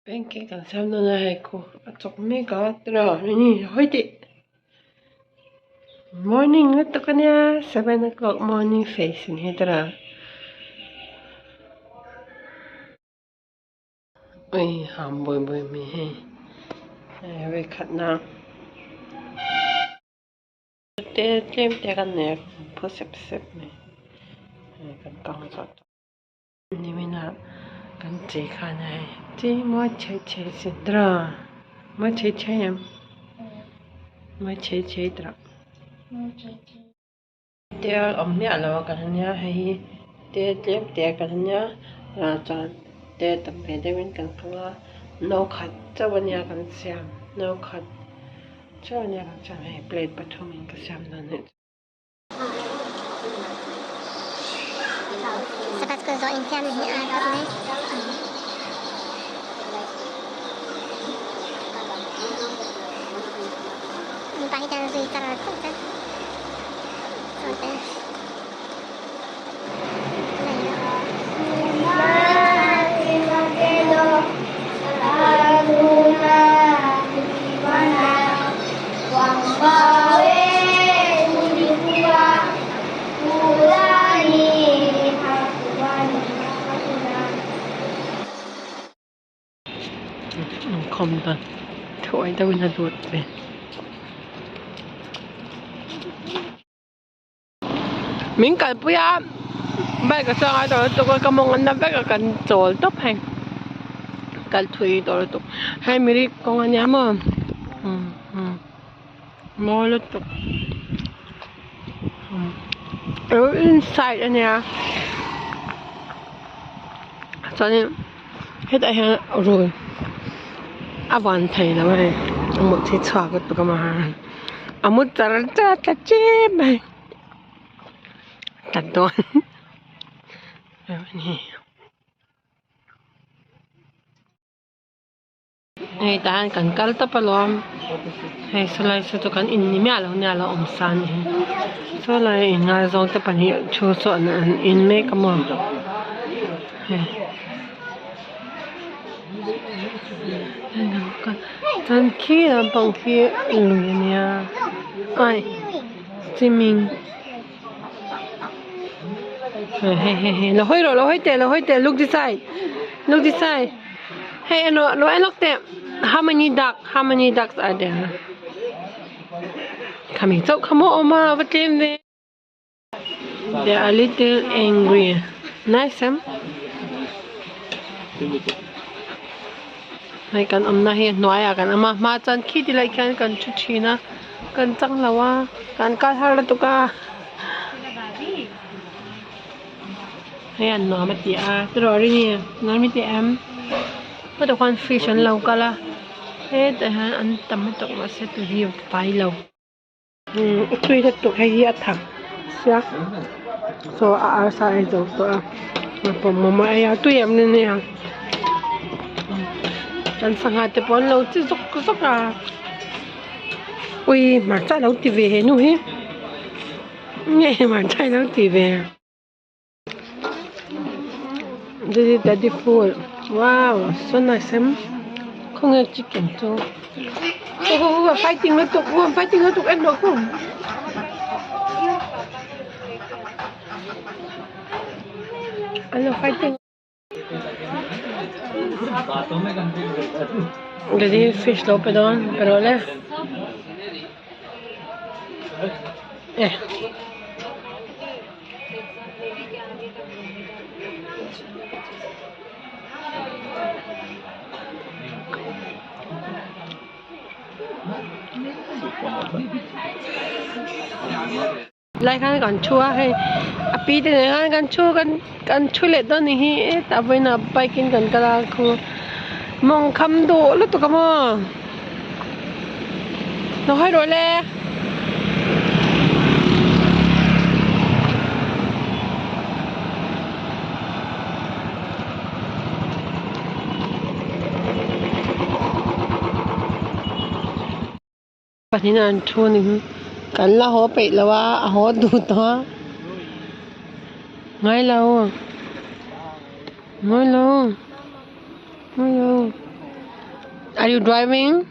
Pancake kan siam dawn a hei khu a chawk mek a tiraw ni hawi tih morning lutuk ania 7 o'clock morning face ni tiraw ui ham bui bui mai hei hei vawikhat na te tlem te kan nei a phu sep sep mai hei kan kang zawh tawh. Nimina kan chei khan hei chei mawi chhei chhei sin tira mawi chhei chhei em mawi chhei chhei tira te a awm miah lo a kan ania hei hi te tlem te a kan ania ah chuan te tam ve deuhin kan hmang a no khat chauh ania kan siam no khat chauh ania kan siam hei plate pathumin ka siam dawn anih chu. Sabbath school zawh infiam hi a khawp mai. Mipa hi chuan zui char char char chuan te. Inkhawm dan thuai deuhin a lut ve. Min kalpui a bike a chuang a tawh lutuk a ka mawng a na vek a kan chawl tawp hei kal thui tawh lutuk hei mirik kawng a nia maw umm umm mawi lutuk inside a nia chuanin hetah hian rul a van thei lo a hei a mut hi chhuak lutuk a maw. A mu char char a tla chep mai tla dawn hei tah hian kan kal tawp alawm hei sawlai saw chu kan in ni miah lo nia lo awm sa a ni sawlai in ngaizawng te pahnih thu saw an in mek a maw hei. Chuan khi lampang khi lui a nia ai swimming hei hei hei lo hawi rawh lo hawi teh lo hawi teh look this side look this side hei en rawh lo en lawk teh how many duck how many ducks are there khami chauh kha maw awm a va tlem ve. They are a little angry. Nice, em? Hei kan awmna hi a hnuaiah kan awm a hma chuan khi ti lai khian kan thu thin a kan chang lo a kan kal har lutuk a hei an nuam a ti a tiraw rini nuam i ti em hutah khuan fish an lo kal a hetah hian an tam lutuk mahse tui hi a fai lo. Umm tui lutuk hei hi a thak sia saw a arsa a zo tawh a naupang momo a ei a tui em ni a kan sangha te pawh an lo chi zawk zawk a ui hmarcha a lo ti ve he nu hi nge hmarcha a lo ti ve. This is daddy food wow so nice em khawnge chicken chu hu hu hu fighting lutuk hu fighting lutuk en rawh khu an lo fighting daddy fish lo pe dawn pe rawh le eh. Lai khan kan thu a hei a pi te nen khan kan thu kan kan thu leh dawn anih hi hetah vawiinah bike in kan kal a khu mawng kham duh lutuk a maw. Lo hawi rawh le. Pahnih an thu a ni hi kan la haw peih lo a a haw duh tawh a ngailo ngailo ngailo. Are you driving?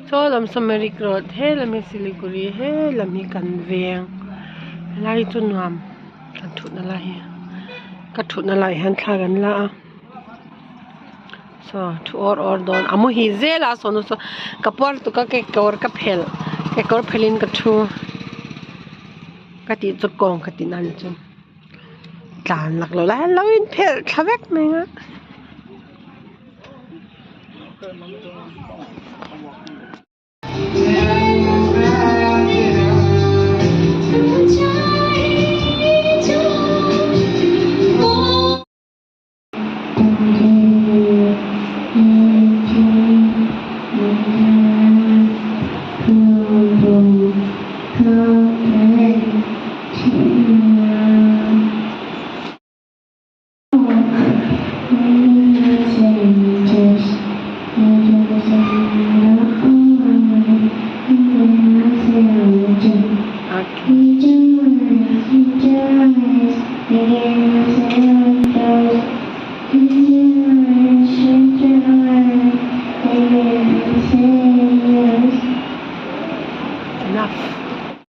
Saw lam saw Mirik road he lam hi Siliguri he lam hi kan veng helai chu nuam kan thutna lai hi ka thutna lai hian thla kan la a saw thu awr awr dawn a muhil zel a saw nu saw ka puar lutuk a kekawr ka phelh kekawr phelh in ka thu ka tih chu kawng ka tih nan chu. Tlan lak lo lai lo in phelh thla vek mai a.